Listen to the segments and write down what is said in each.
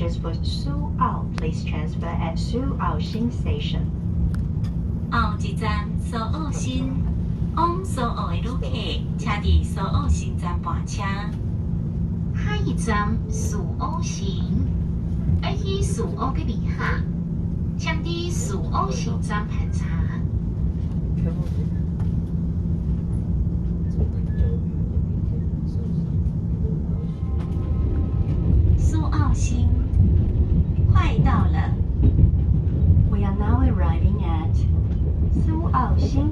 Passengers for Su'ao, please transfer at Su'aoxin Station. 后一站苏澳新，往苏澳的旅客，请伫苏澳新站换车。下一站苏澳新，爱去苏澳的旅客，请伫苏澳新站换车。苏澳新，快到了。 We are now arriving at Su'aoxin.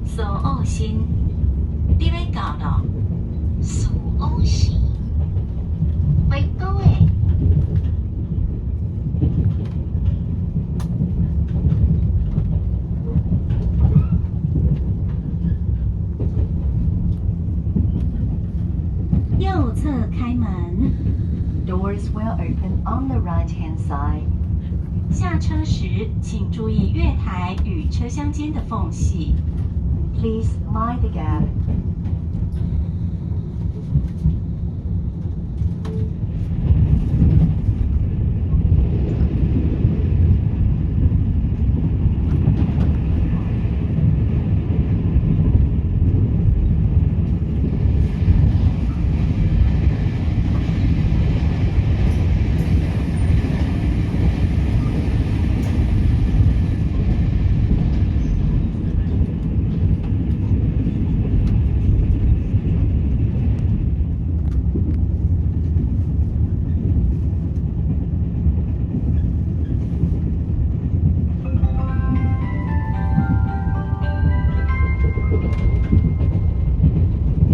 苏澳新，你欲到咯？苏澳新，欲到的。右侧开门。 Doors will open on the right-hand side. 下车时请注意月台与车厢间的缝隙。 Please mind the gap.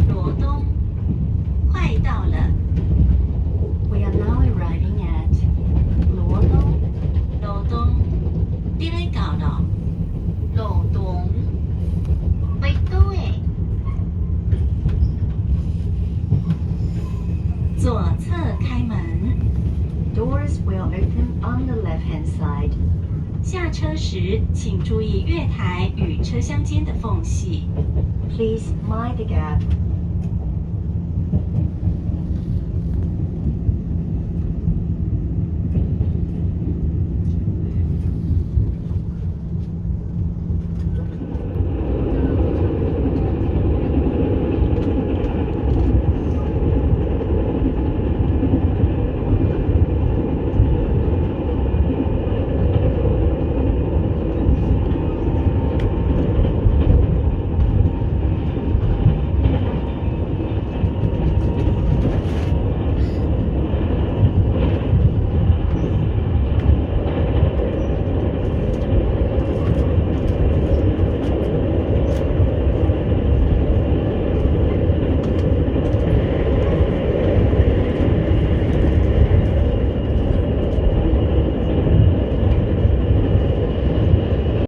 罗东，快到了。 We are now arriving at Luodong. 罗东，你欲到咯？罗东，欲到的。左侧开门。 Doors will open on the left-hand side. 下车时请注意月台与车厢间的缝隙。 Please mind the gap.